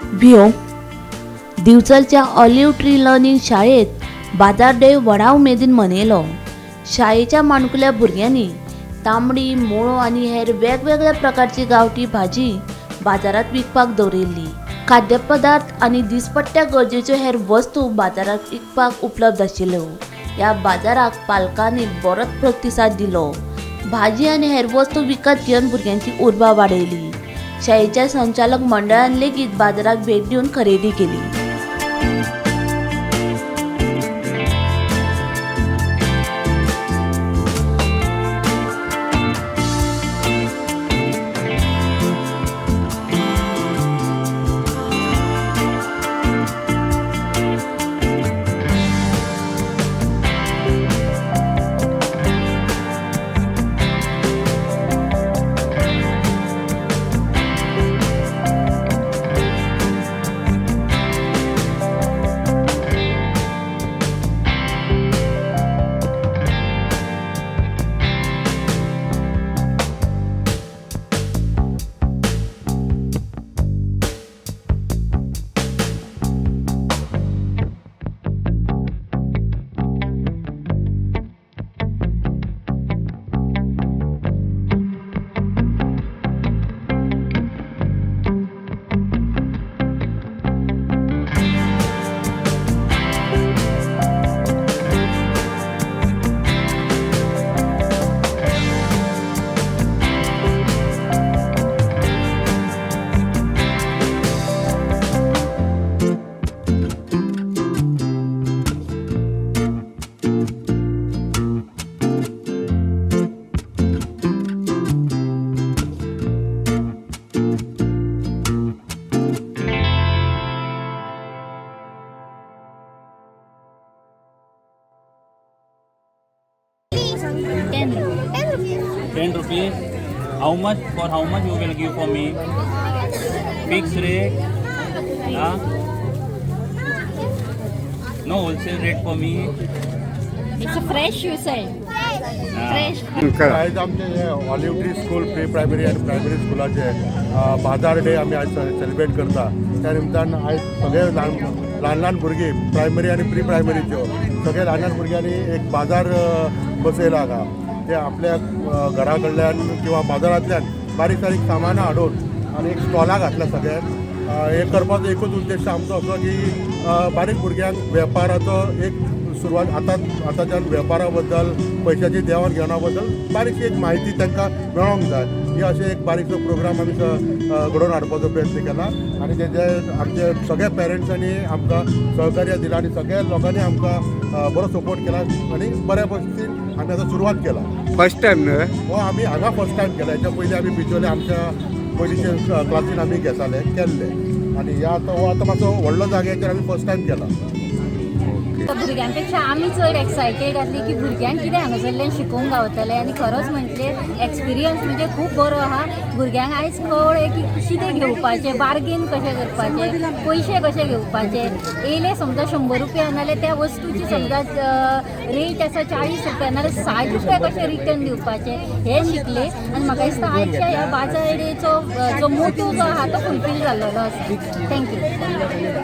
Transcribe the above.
भियो दिवचलच्या olive tree learning शाळेत बाजार day व्हडा उमेदीन मनयलो. शाळेच्या माणकुल्या भुरग्यांनी तांबडी, मुळो आनी हेर वेगवेगळ्या प्रकारची गांवठी भाजी बाजारात विकपाक दवरिल्ली. खाद्यपदार्थ आनी दिसपट्ट्या गरजेच्यो हेर वस्तू बाजारात विकपाक उपलब्ध आशिल्ल्यो. ह्या बाजाराक पालकांनी बरोच प्रतिसाद दिलो. भाजी आनी हेर वस्तू विकत घेवन भुरग्यांची उर्बा वाडयली. शाळेच्या संचालक मंडळान लेगीत बाजाराक भेट दिवन खरेदी केली. 10 rupees. 10 rupees. How much for how much you will give for me? Fixed rate? Huh? No wholesale rate for me. It's a fresh, you say. Fresh. आयज आमचे हे olive tree school pre primary आनी primary स्कुलाचे बाजार day आमी आयज celebrate करता. त्या निमतान आयज सगळे ल्हान ल्हान ल्हान भुरगीं प्रायमरी आनी प्री प्रायमरीच्यो सगळे ल्हान ल्हान भुरग्यांनी एक बाजार बसयला हांगा. ते आपल्या घरा कडल्यान किंवा बाजारांतल्यान बारीक सारीक सामानां हाडून आनी एक स्टॉलां घातल्या सगळ्यांक. हे करपाचो एकूच उद्देश आमचो असो की बारीक भुरग्यांक वेपाराचो एक सुरवात आतां आतांच्यान वेपारा बद्दल, पयशाची देवाण घेवाणा बद्दल बारीकशी एक म्हायती तांकां मेळोंक जाय. ही अशें एक बारीकसो प्रोग्राम आमी घडोवन हाडपाचो प्रयत्न केला आनी तेजे आमचे सगळ्या पेरंट्सांनी आमकां सहकार्य दिलां आनी सगळ्या लोकांनी आमकां बरो सपोर्ट केला आनी बऱ्या पद्दतीन आमी आतां सुरवात केला. फर्स्ट टायम न्हय? हो, आमी हांगा फर्स्ट टायम केला. हेच्या पयलीं आमी बिचोले आमच्या पयलींचे क्लासीन आमी घेताले केल्ले आनी ह्या आतां हो आतां मातसो व्हडलो जाग्याचेर आमी फर्स्ट टायम केला. भुरग्यांपेक्षा आमी चड एक्सायटेड आसली की भुरग्यांक कितें हांगासरल्यान शिकोवंक गावतलें. आनी खरोच म्हटलें एक्सपिरियन्स म्हणजे खूब बरो आहा. भुरग्यांक आयज कळ्ळें की कितें घेवपाचें, बार्गेन कशें करपाचें, पयशे कशे घेवपाचे. येयले समजा 100 रुपया नाल्यार त्या वस्तूची समजा रेट आसा 40 रुपया नाल्यार 60 रुपया कशे रिटर्न दिवपाचे हें शिकले. आनी म्हाका दिसता आयच्या ह्या बाजार डेचो जो मोटो जो आहा तो फुलफील जाल्लो आसा. Thank you.